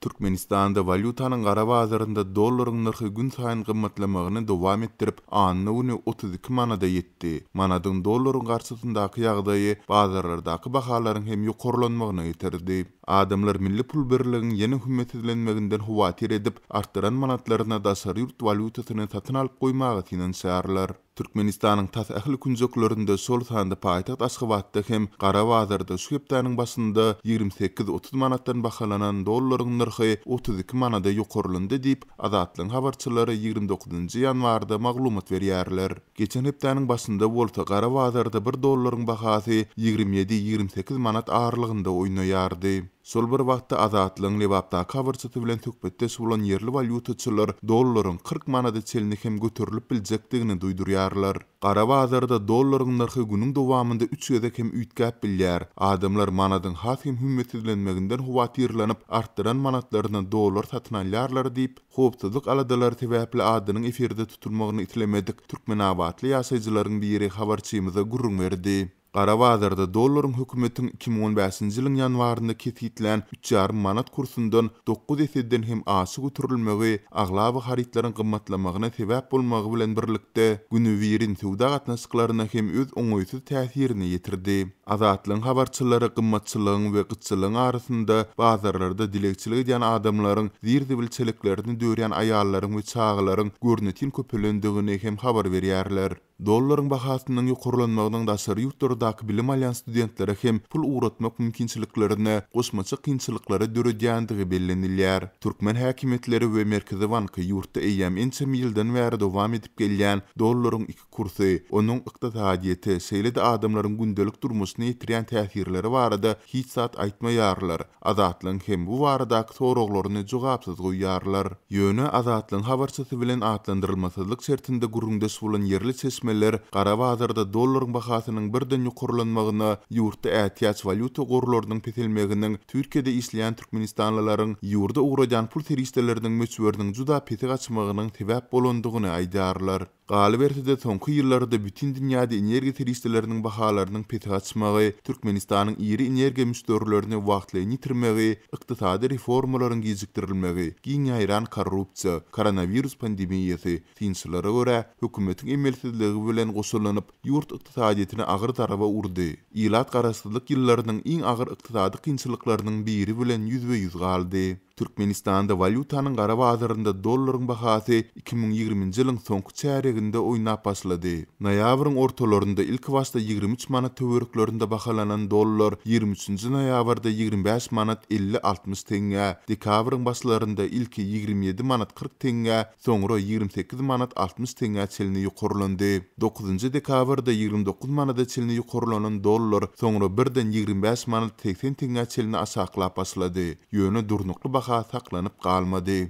Türkmenistanda walýutanyň gara bazarynda dollaryň nyrhy günsaýyn gymmatlamagyny dowam etdirip, anna güni 32 manada ýetdi. Manadyň dollaryň garşysyndaky ýagdaýy bazarlardaky bahalaryň hem ýokarlanmagyna getirdi. Adamlar milli pul birligiň ýene hümmetsizlenmeginden howatyr edip, artdyran manatlaryna daşary ýurt walýutasyny satyn alyp goýmaga synanyşýarlar. Türkmenistanyň tas ähli künjeklerinde, şol sanda paýtagt Aşgabatda hem gara bazarda şu hepdäniň başynda 28, 30 manatdan bahalanan dollaryň nyrhy 32 manada ýokarlandy diýip, Azatlygyň habarçylary 29-njy ýanwarda maglumat berýärler. Geçen hepdäniň başynda bolsa gara bazarda bir dollaryň bahasy 27, 28 manat aralygynda oýnaýardy. Şol bir wagtda, Azatlygyň Lebapdaky habarçysy bilen söhbetdeş bolan ýerli walýutaçylar dollaryň 40 manada çenli hem göterilip biljekdigini duýdurýarlar. Gara bazarda dollaryň nyrhy günüň dowamynda üç gezek hem üýtgäp bilýär. Adamlar manadyň has hem hümmetsizlenmeginden howatyrlanyp, artdyran manatlaryna dollar satyn alýarlar diýip, howpsuzlyk aladalary sebäpli adynyň efirde tutulmagyny islemedik türkmenabatly ýaşaýjylaryň biri habarçymyza gürrüň berdi. Gara bazarda dollaryň hökümetiň 2015-nji ýylyň ýanwarynda kesgitlän üç ýarym manat kursundan dokuz esseden hem aşa göterilmegi aglaba harytlaryň gymmatlamagyna sebäp bolmagy bilen birlikde, günübirin söwda gatnaşyklaryna hem öz oňaýsyz täsirini ýetirdi. Azatlygyň habarçylary gymmatçylygyň we gytçylygyň arasynda bazarlarda dilegçilik edýän adamlaryň, zir-zibil çeleklerini dörýän aýallaryň we çagalaryň görnetin köpelendigini hem habar berýärler. Dollaryň bahasynyň ýokarlanmagynyň daşary ýurtlardaky bilim alýan studentlere hem pul ugratmak mümkinçiliklerine goşmaça kynçylyklary döredýändigi bellenilýär. Türkmen häkimiýetleri we Merkezi banky ýurtda eýýäm ençeme ýyldan bäri dowam edip gelýän dollaryň iki kursy, onuň ykdysadyýete, şeýle-de adamlaryň gündelik durmuşyna ýetirýän täsirleri barada hiç zat aýtmaýarlar. Azatlygyň hem bu baradaky soraglaryny jogapsyz goýýarlar. Ýöne Azatlygyň habarçysy bilen atlandyrylmasyzlyk şertinde gürrüňdeş bolan ýerli çeşmeler gara bazarda dollaryň bahasynyň birden ýokarlanmagyna ýurtda ätiýaç walýuta gorlarynyň peselmeginiň Türkiýede işleýän türkmenistanlylaryň ýurda ugradýan pul serişdeleriniň möçberiniň juda pese gaçmagynyň sebäp bolandygyny aýdýarlar. Galyberse-de, soňky ýyllarda bütin dünýäde energiýa serişdeleriniň bahalarynyň pese gaçmagy, Türkmenistanyň iri energiýa müşderilerini wagtlaýyn ýitirmegi, ykdysady reformalaryň gijikdirilmegi, giň ýaýran korrupsiýa, koronawirus pandemiýasy, synçylara görä, hökümetiň emelsizligi bilen goşulanyp, ýurt ykdysadyýetine agyr zarba urdy. Ilat garaşsyzlyk ýyllarynyň iň agyr ykdysady kynçylyklarynyň biri bilen ýüzbe-ýüz galdy. Türkmenistanda walýutanyň gara bazarynda dollaryň bahasy 2020-nji ýylyň soňky çärýeginde oýnap başlady. Noýabryň ortalarynda ilkibaşda 23 manat töwereklerinde bahalanan dollar 23-nji noýabrda 25 manat 50-60 teňňä, dekabryň başlarynda ilki 27 manat 40 teňňä, soňra 28 manat 60 teňňä çenli ýokarlandy. Dokuzynjy dekabrda 29 manada çenli ýokarlanan dollar soňra birden 25 manat 80 teňňä çenli aşaklap başlady. Ýöne durnukly baha saklanyp galmady.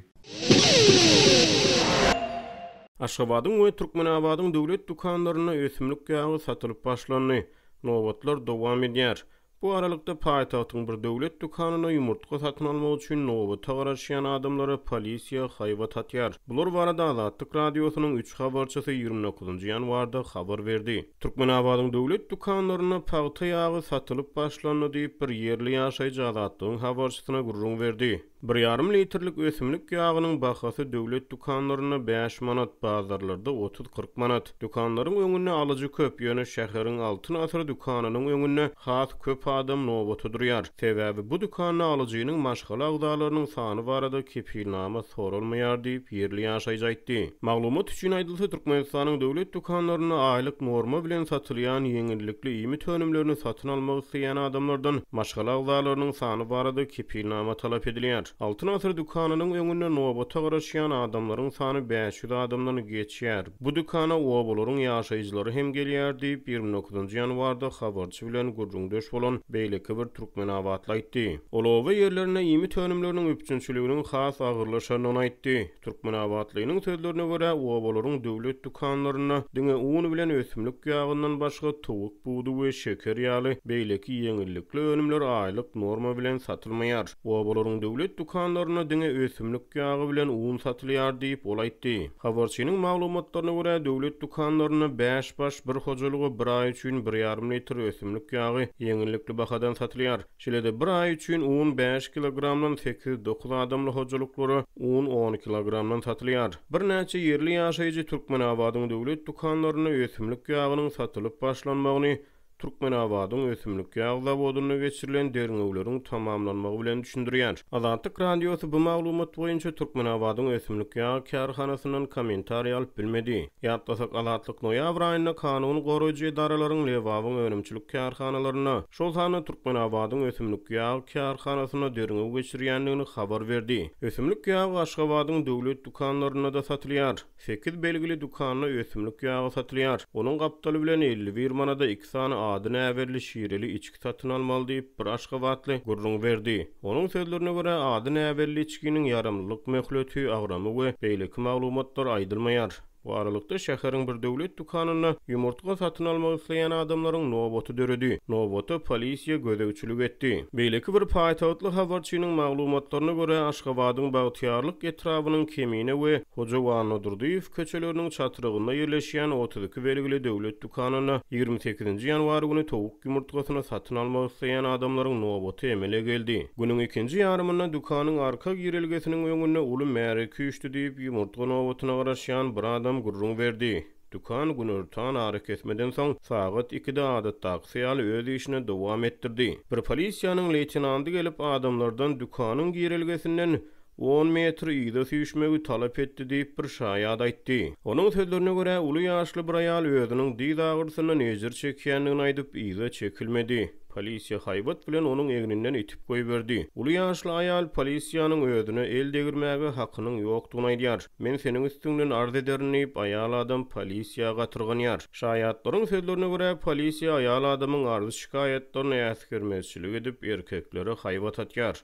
Aşgabadyň we Türkmenabadyň döwlet dükanlarynda ösümlik ýagy satylyp başlandy. Nobatlar dowam edýär. Bu aralykda, paýtagtyň bir döwlet dükanynda ýumurtga satyn almak üçin nobata garaşýan adamlara polisiýa haýbat atýar. Bular barada Azatlyk Radiosynyň üç habarçysy 29-njy ýanwarda habar berdi. Türkmenabadyň döwlet dükanlarynda pagta ýagy satylyp başlandy diýip, bir ýerli ýaşaýjy Azatlygyň habarçysyna gürrüň berdi. Bir ýarym litrlik ösümlik ýagynyň bahasy döwlet dükanlarynda bäş manat, bazarlarda otuz-kyrk manat. Dükanlaryň öňünde alyjy köp, ýöne şäheriň Altyn asyr dükanynyň öňünde has köp adam nobata durýar. Sebäbi bu dükanda alyjynyň maşgala agzalarynyň sany barada kepilnama soralmaýar diýip, ýerli ýaşaýjy aýtdy. Maglumat üçin aýdylsa, Türkmenistanyň döwlet dükanlarynda aýlyk norma bilen satylýan ýeňillikli iýmit önümlerini satyn almak isleýän adamlardan maşgala agzalarynyň sany barada kepilnama talap edilýär. Altyn asyr dükanynyň öňünde nobata garaşýan adamlaryň sany 500 adamdan geçýär. Bu dükana obalaryň ýaşaýjylary hem gelýär diýip, 29-njy ýanwarda habarçy bilen gürrüňdeş bolan beýleki bir türkmenabatly aýtdy. Ol oba ýerlerinde iýmit önümleriniň üpjünçiliginiň has agyrlaşandygyny aýtdy. Türkmenabatlynyň sözlerine görä, obalaryň döwlet dükanlarynda diňe un bilen ösümlik ýagyndan başga towuk budy we şeker ýaly beýleki ýeňillikli önümler aýlyk norma bilen satylmaýar. Obalaryň döwlet. dükanlarynda diňe ösümlik ýagy bilen un satylýar diýip, ol aýtdy. Habarçynyň maglumatlaryna görä, döwlet dükanlarynda bäş baş bir hojalyga bir aý üçin bir ýarym litr ösümlik ýagy ýeňillikli bahadan satylýar. Şeýle-de bir aý üçin un bäş kilogramdan, sekiz-dokuz adamly hojalyklara un on kilogramdan satylýar. Birnäçe ýerli ýaşaýjy Türkmenabadyň döwlet dükanlarynda ösümlik ýagynyň satylyp başlanmagyny Türkmenabadyň ösümlik ýag zawodynda geçirilen derňewleriň tamamlanmagy bilen düşündirýär. Azatlyk Radiosy bu maglumat boýunça Türkmenabadyň ösümlik ýag kärhanasyndan kommentariý alyp bilmedi. Ýatlasak, Azatlyk noýabr aýynda kanun goraýjy edaralaryň Lebabyň önümçilik kärhanalarynda, şol sanda Türkmenabadyň ösümlik ýag kärhanasynda derňew geçirýändigini habar berdi. Ösümlik ýagy Aşgabadyň döwlet dükanlarynda-da satylýar. Sekiz belgili dükanda ösümlik ýagy satylýar. Onuň gapdaly bilen 51 manada iki sany ady näbelli şireli içgi satyn almaly diýip, bir aşgabatly gürrüň berdi. Onuň sözlerine görä, ady näbelli içginiň ýaramlylyk möhleti, agramy we beýleki maglumatlar aýdylmaýar. Bu aralykda, şäheriň bir döwlet dükanynda ýumurtga satyn almak isleýän adamlaryň nobaty döredi. Nobata polisiýa gözegçilik etdi. Beýleki bir paýtagtly habarçynyň maglumatlaryna görä, Aşgabadyň Bagtyýarlyk etrabynyň Kemine we Hoja Annadurdyýew köçeleriniň çatrygynda ýerleşýän 32 belgili döwlet dükanynda 28-nji ýanwar güni towuk ýumurtgasyny satyn almak isleýän adamlaryň nobaty emele geldi. Günüň ikinji ýarymynda dükanyň arka girelgesiniň öňünde uly märeke üýşdi diýip, ýumurtga nobatyna garaşýan bir adam gürrüň berdi. Dükan günortan arakesmeden soň sagat ikide adatdakysy ýaly öz işini dowam etdirdi. Bir polisiýanyň leýtenandy gelip, adamlardan dükanyň girelgesinden on metr yza süýşmegi talap etdi diýip, bir şaýat aýtdy. Onuň sözlerine görä, uly ýaşly bir aýal özüniň dyz agyrysyndan ejir çekýändigini aýdyp, yza çekilmedi. Polisiýa haýbat bilen onuň egninden itip goýberdi. Uly ýaşly aýal polisiýanyň özüne el degirmäge hakynyň ýokdugyny aýdýar. Men seniň üstüňden arz ederin diýip, aýal adam polisiýa gatyrganýar. Şaýatlaryň sözlerine görä, polisiýa aýal adamyň arz-şikaýatlaryny äsgermezçilik edip, erkeklere haýbat atýar.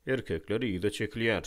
Erkekler yza çekilýär.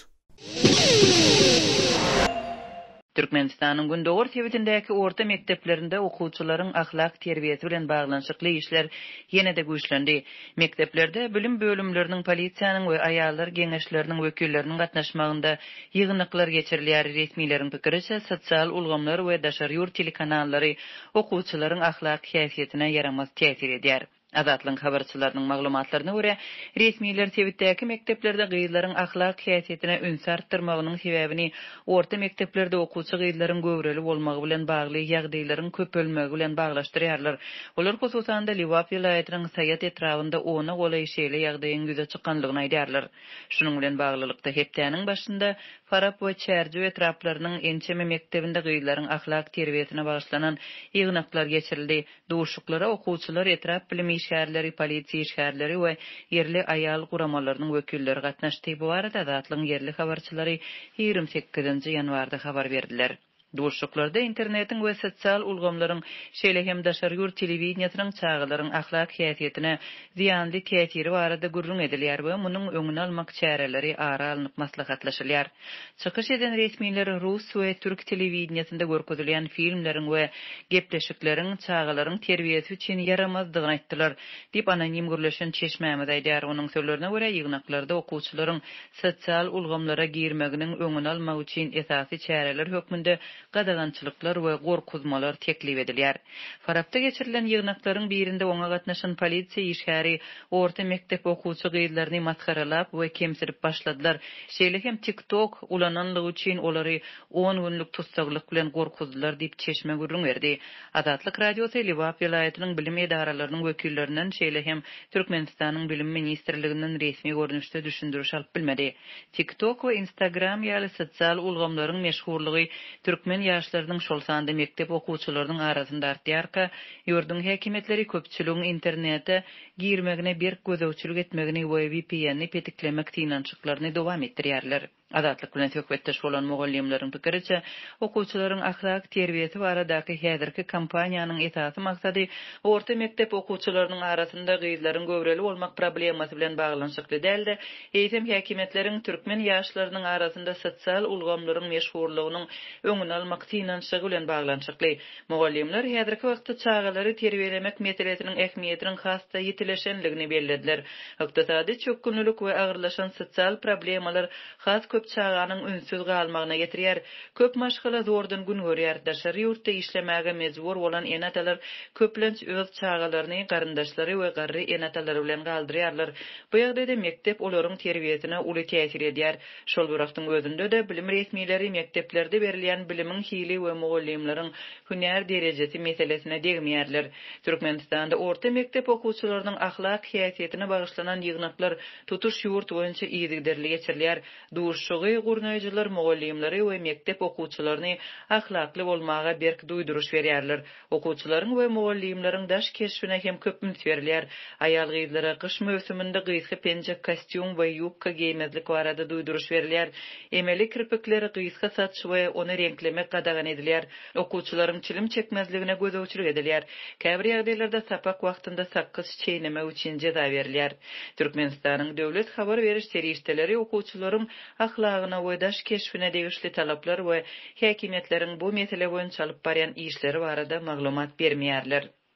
Türkmenistanyň gündogar sebitindäki orta mekdeplerinde okuwçylaryň ahlak terbiýesi bilen baglanyşykly işler ýene-de güýçlendi. Mekdeplerde bilim bölümleriniň, polisiýanyň we aýallar geňeşleriniň wekilleriniň gatnaşmagynda ýygnaklar geçirilýär. Resmileriň pikiriçe, sosial ulgamlar we daşary ýurt telekanallary okuwçylaryň ahlak häsiýetine ýaramaz täsir edýär. Azatlygyň habarçylarynyň maglumatlaryna görä, resmiler sebitdäki mekdeplerde gyzlaryň ahlak häsiýetine ünsi artdyrmagynyň sebäbini orta mekdeplerde okuwçy gyzlaryň göwreli bolmagy bilen bagly ýagdaýlaryň köpelmegi bilen baglaşdyrýarlar. Olar hususan-da Lebap welaýatynyň Saýat etrabynda ona golaý şeýle ýagdaýyň ýüze çykanlygyny aýdýarlar. Şunuň bilen baglylykda, hepdäniň başynda Farap we Çärjew etraplarynyň ençeme mekdebinde gyzlaryň ahlak terbiýesine bagyşlanan ýygnaklar geçirildi. Duşuşyklara okuwçylar, etrap bilim işgärleri, polisiýa işgärleri we ýerli aýal guramalarynyň wekilleri gatnaşdy. Bu barada Azatlygyň ýerli habarçylary 28-nji ýanwarda habar berdiler. Duşuşyklarda internetiň we sosial ulgamlaryň, şeýle hem daşary ýurt telewideniýesiniň çagalaryň ahlak häsiýetine zyýanly täsiri barada gürrüň edilýär we munuň öňüni almak çäreleri ara alnyp maslahatlaşylýar. Çykyş eden resmiler rus we türk telewideniýesinde görkezilýän filmleriň we gepleşikleriň çagalaryň terbiýesi üçin ýaramazdygyny aýtdylar, diýip, anonim gürleşen çeşmämiz aýdýar. Onuň sözlerine görä, ýygnaklarda okuwçylaryň sosial ulgamlara girmeginiň öňüni almak üçin esasy çäreler hökmünde gadagançylyklar we gorkuzmalar teklip edilýär. Farapda geçirilen ýygnaklaryň birinde oňa gatnaşan polisiýa işgäri orta mekdep okuwçy gyzlaryny masgaralap we kemsidip başladylar. Şeýle hem TikTok ulananlygy üçin olary on günlük tussaglyk bilen gorkuzdylar diýip, çeşme gürrüň berdi. Azatlyk Radiosy Lebap welaýatynyň bilim edaralarynyň wekillerinden, şeýle hem Türkmenistanyň Bilim ministrliginden resmi görnüşde düşündiriş alyp bilmedi. TikTok we Instagram ýaly sosial ulgamlaryň meşhurlygy türkmen ýaşlarynyň, şol sanda mekdep okuwçylarynyň arasynda artýarka, ýurduň häkimiýetleri köpçüligiň internete girmegine berk gözegçilik etmegini we VPN-ni petiklemek synanyşyklaryny dowam etdirýärler. Azatlyk bilen söhbetdeş bolan mugallymlaryň pikiriçe, okuwçylaryň ahlak terbiýesi baradaky häzirki kampaniýanyň esasy maksady orta mekdep okuwçylarynyň arasynda gyzlaryň göwreli bolmak problemasy bilen baglanyşykly däl-de, eýsem häkimiýetleriň türkmen ýaşlarynyň arasynda sosial ulgamlaryň meşhurlygynyň öňüni almak synanyşygy bilen baglanyşykly. Mugallymlar häzirki wagtda çagalary terbiýelemek meselesiniň ähmiýetiniň has-da ýitileşendigini bellediler. Ykdysady çökgünlilik we agyrlaşan sosial problemalar has köp çaganyň ünsüz galmagyna getirýär. Köp maşgala zordan gün görýär. Daşary ýurtda işlemäge mejbur bolan ene-atalar köplenç öz çagalaryny garyndaşlary we garry ene-atalary bilen galdyrýarlar. Bu ýagdaýda mekdep olaryň terbiýesine uly täsir edýär. Şol bir wagtyň özünde-de, bilim resmileri mekdeplerde berilýän bilimiň hili we mugallymlaryň hünär derejesi meselesine degmeýärler. Türkmenistanda orta mekdep okuwçylarynyň ahlak häsiýetine bagyşlanan ýygnaklar tutuş ýurt boýunça yzygiderli geçirilýär. Duşuşygy gurnaýjylar mugallymlary we mekdep okuwçylaryny ahlakly bolmaga berk duýduryş berýärler. Okuwçylaryň we mugallymlaryň daş keşbine hem köp üns berilýär. Aýal-gyzlara gyş möwsüminde gysga penjek, kostýum we ýubka geýmezlik barada duýduryş berilýär. Emeli kirpikler, gysga saç we ony reňklemek gadagan edilýär. Okuwçylaryň çilim çekmezligine gözegçilik edilýär. Käbir ýagdaýlarda sapak wagtynda sakgyç çeýnemek üçin jeza berilýär. Türkmenistanyň döwlet habar beriş serişdeleri okuwçylaryň ahlagyna we daş keşbine degişli talaplar we häkimiýetleriň bu mesele boýunça alyp barýan işleri barada maglumat bermeýärler.